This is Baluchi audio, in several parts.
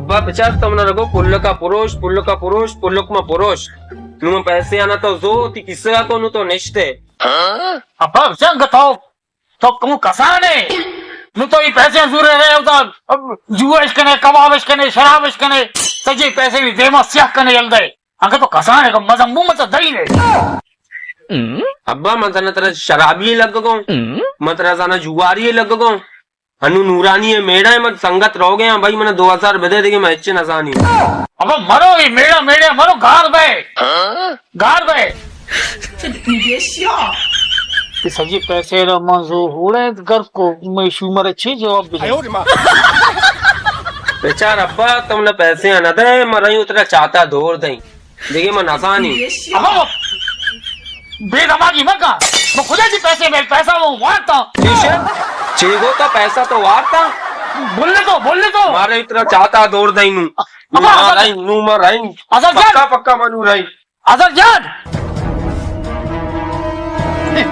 با بچار، تو منا لگو پلکا پروش، پلکا پروش، پلک ما پروش۔ نو من پیسے آنا تو زو، تی کسے کو نو تو نشتے۔ ابا، جنگ تو، تو کمو کسانے۔ نو تو ای پیسے زورے رہے ہوتا، جوش کنے، کبابش کنے، شرابش کنے، سجے پیسے بھی دیما سیاہ کنے یل دے۔ اگہ تو کسانے کو مزمبو مت دئی دے۔ ابا، من تنا ترا شرابی لگ گو، من ترا زانا جواری لگ گو۔ انو نورانی ء میڑ ء من سنگت روگ ء آں، بھائی، من دو ہزار بدے، دگہ من ہچ نہ زانی۔ ابا مرو، اے میڑ ء، میڑ ء مرو، گار بئے۔ گار بئے۔ اے سجی پیسے را من زو ہوڑے گرک کو، میں شومر چی جواب بدے؟ بچار ابا، تم نہ پیسے نہ دے، من رہی اتنا چاتا دور دیں۔ دگہ من نزانی۔ ابا، بے دماغی مکن۔ من خدا چی پیسے میل، پیسہ وہ وارتا۔ چیشے؟ چی گو تو پیسہ تو وارتا؟ بولے تو، بولے تو۔ مارے اتنا چاتا دور دینو۔ ابا، نو ازل، رہی، نو ما رہی۔ ازل جان۔ پکا، پکا منو رہی۔ ازل جان۔ اے،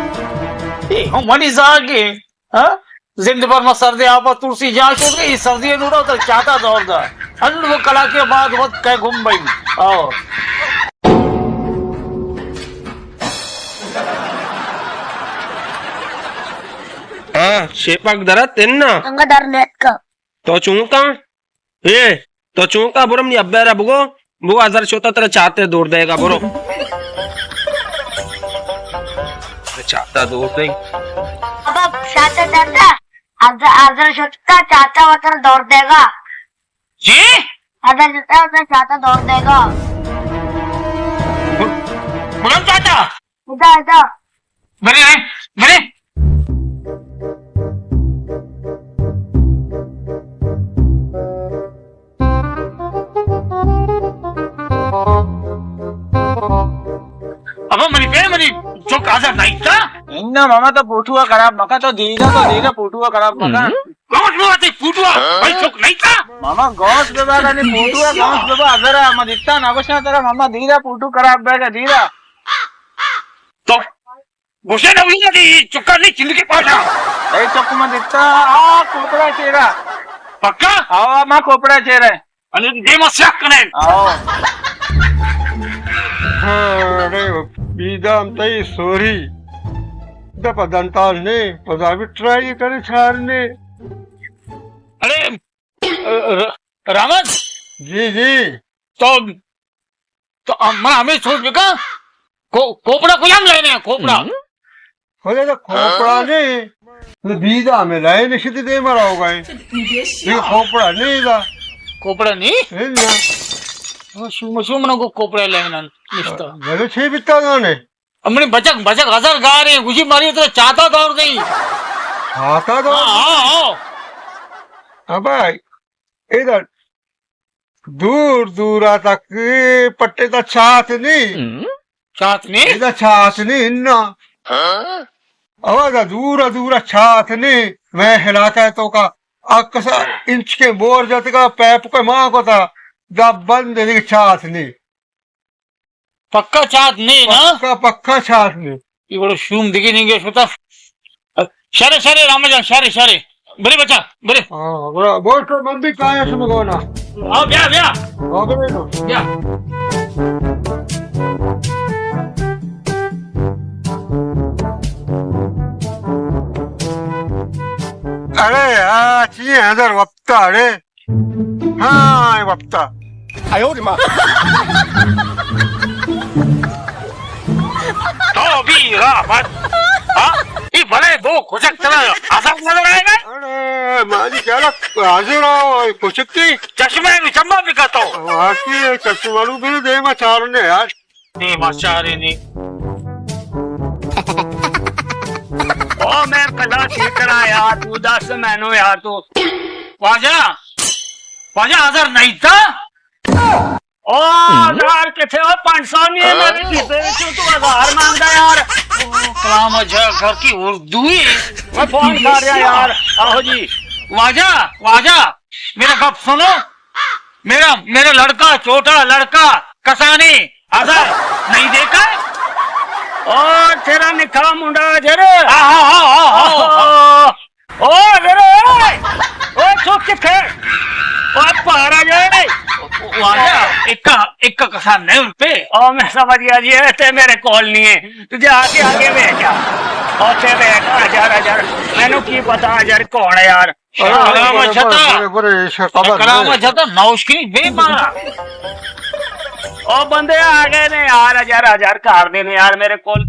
اے، ہم منی زاگے۔ ہاں؟ زند بھر ما سردی آپا ترسی جان شد گئی، سردی دورا تو چاتا دور دا۔ انڈ وہ کلاکے بعد وقت کئے گم بئی۔ آؤ۔ ہاں، شیپک درت انا؟ انگا در نیت کا۔ تو چون کا؟ اے، تو چون کا؟ برو منی ابا را بگو، بگو ازل شوتا ترا چاتے دور دے گا، برو۔ چاتا دور دے۔ ابا، چاتا چاتا، ازل، ازل شوتا چاتا وتر دور دے گا۔ جی؟ ازل شوتا وتر چاتا دور دے گا۔ بولم چاتا۔ ادا، ادا۔ برے، برے۔ ابا منی پہ منی چک آزاد نہیں تھا؟ اناں ماما تو پوٹو خراب مکا تو دیرا تو دیرا پوٹو خراب مکا۔ گوش بہ وتی پوٹوا، بھائی چک نہیں تھا؟ ماما گوش بہ باگا نے پوٹوا گوش بہ با اگر ما دیتا نہ گوشا ترا ماما دیرا پوٹو خراب بیگا دیرا۔ تو گوشے نہ ہوئی نہ دی چکا نہیں چند کے پاشا۔ اے چک ما دیتا آ کوپڑا چیرا۔ پکا؟ آ ما کوپڑا چیرا۔ انے دیما سیاہ کنے۔ آؤ۔ ہاں، اڑے بیدام تئی سوری۔ دپا دنتال نے، پدا بھی ٹرائی کرے چھارنے۔ اڑے، ر-، رحمت۔ جی، جی۔ تو، تو من ہمیں سوچ بکا، کو-، کوپڑا کجام لینے ہیں، کوپڑا؟ ہم۔ خدا تو کھوپڑا نہیں، تو بیدا میں لائے نشتی دے مرا ہوگا ہے۔ یہ کھوپڑا نہیں دا۔ کھوپڑا نہیں؟ نہیں نا۔ شو، شو منا کو کھوپڑا لینا نشتا۔ بلے چھ بیتا گانے۔ امنی بچک، بچک ہزار گارے، گوشی ماری تو چاتا دور دئی۔ چاتا دور؟ ہاں، ہاں، ہاں۔ ابا، ادھر دور دورا تک پٹے تا چات نی۔ ہم۔ چات نی؟ ادا چات نی انا۔ ہاں؟ او دا دورا دورا چات نی۔ میں علاقہ تو کا اکسا انچ کے بور جتگا پیپ کو ماں کو تا۔ دا بند دیگه چات نی۔ پکا چات نی نا؟ پکا، پکا چات نی۔ یہ بڑو شوم دگی نہیں گیا شتا۔ شرے، شرے، رام جان، شرے، شرے۔ برے بچا، برے۔ ہاں، برا، بول تو من بھی کایا شما گونا۔ آؤ، بیا، بیا۔ ہاں، برے تو۔ بیا۔ اڑے، آ، چی ہے ادھر وقت اڑے؟ ہاں، اے وپتا۔ آیو ری ماں۔ تو بھی رحمت۔ ہاں؟ ای بلے دو کچک ترا آزاد نظر آئے گا؟ ارے، مالی کیا لگ حاضر ہو، کچک کی؟ چشمہ نو چمبا بکا تو۔ واقعی چشمہ نو بھی دیما چارنے یار۔ نی مچارے نی۔ او میں کلا ٹھیکرا یار، تو دس مینو یار تو۔ واجہ، واجہ ہزار نہیں تھا؟ او ہزار کتھے؟ او پانچ سو نہیں ہے میرے کھیسے وچ، تو ہزار مانگدا یار۔ او کلام اجا گھر کی اردو ہی۔ میں فون کر رہا یار۔ آہو جی۔ واجہ، واجہ، میرا گپ سنو۔ میرا، میرا لڑکا، چھوٹا لڑکا، کسانی، اگر نہیں دیکھا؟ او، تیرا نکاح منڈا جرے۔ آہا، آہا، آہا، آہا۔ او، جرے، او، او، چوک کتھے؟ او، پارا جرے۔ واجہ، اکا، اکا کسان نہیں روپے۔ او، میں سمجھ گیا جی، اے تے میرے کول نہیں ہے۔ تجھے آگے، آگے بھیجا۔ او تے بھیجا، ہزار، ہزار۔ مینوں کی پتا ہزار کون ہے یار؟ ارے، کلام ارے، شتا۔ ارے، ارے، اس کا خبر کلام نہیں۔ شتا، نوش کی بے مارا۔ او بندے آ گئے نے یار، ہزار، ہزار کار دے نے یار میرے کول۔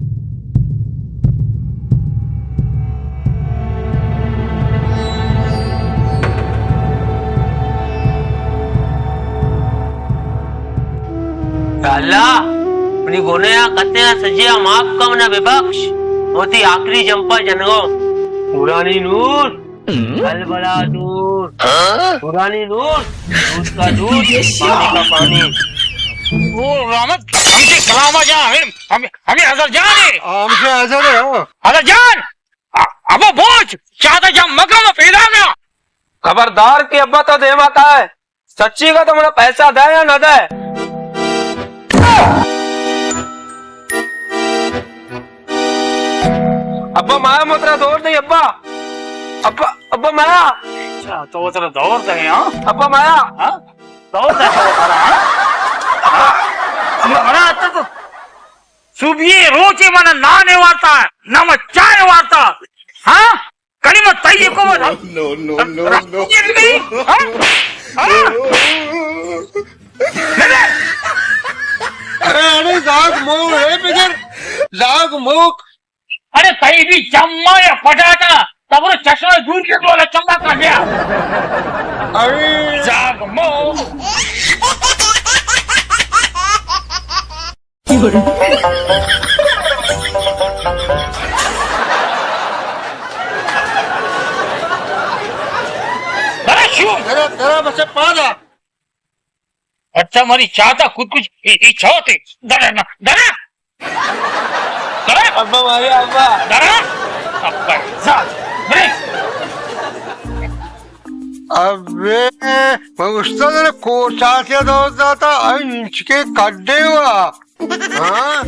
یا اللہ، منی گناہ کتے سجیا معاف کن، منا ببخش۔ وتی آخری جمپا جنگو۔ نورانی نور۔ کلبلا دور۔ ہاں؟ نورانی نور۔ دودھ کا دودھ، پانی کا پانی۔ او رحمت، ہم کے کلامہ جان، ہمیں، ہمیں، ہمیں حضر جان ہے۔ ہاں، ہم سے حضر ہے، ہاں۔ حضر جان، ا-، ابا بوجھ، چاہتا جام مگا میں پیدا نہ۔ خبردار کہ ابا تو دیما کا ہے۔ سچی کا تو منا پیسہ دے یا نہ دے؟ ابا مایا، مترا دور دے ابا۔ ابا، ابا مایا۔ اچھا، تو ترا دور دے، ہاں؟ ابا مایا۔ ہاں؟ دور دے تو ترا، ہاں؟ ہاں؟ ابا منا آتا تو صبحے روچے منا نانے وارتا، نہ ما چائے وارتا۔ ہاں؟ کلمہ طیب کو نو، نو، نو، نو۔ ہاں؟ ہاں؟ ارے، ارے، زاگ مو، اے پدر، زاگ مو۔ ارے، تئی بھی چما یا پٹاٹا، تبرو چشمہ دور کے دولا چما کر لیا۔ ارے۔ زاگ مو۔ درا شو۔ درا، درا بچہ پادا۔ اچھا، مری چاہتا کچھ کچھ ای، ای چھوتے۔ درا نا، درا۔ درا۔ ابا مارے ابا۔ درا۔ ابا، زاد۔ برے۔ ابے، میں استاد نے کوچا سے دوست داتا، اے انچ کے کڈے ہوا۔ ہاں؟